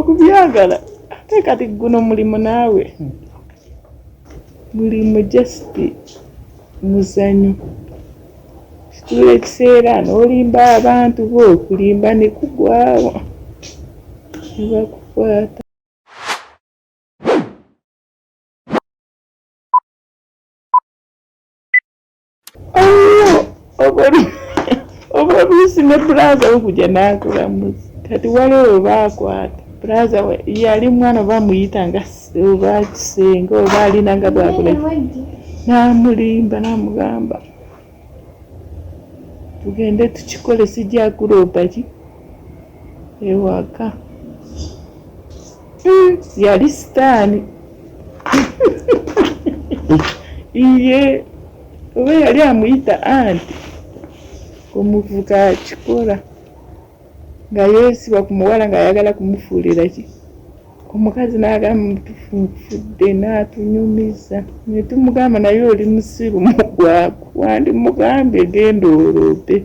Okubyagala ate kati guno mulimu naawe mulimu just muzanyo. Kituula ekiseera n'olimba abantu bo okulimba ne kugwawo ne bakukwata. Oba oluusi ne bulaza we kujja n'akulamuza. Kati waliwo we baakwata bulaza we yali mwana oba amuyita nga oba kisenga oba alina nga bw'akola n'amulimba n'amugamba tugende tukikole sijja kuloopa ki ewaka. Yali sitaani iye oba yali amuyita anti omuvuka akikola nga yeesiba ku muwala ng'ayagala kumufuulira ki omukazi n'agamba mutufu nfudde n'atunyumiza ne tumugamba naye oli musiru mugwagwa wandimugambye genda oloope.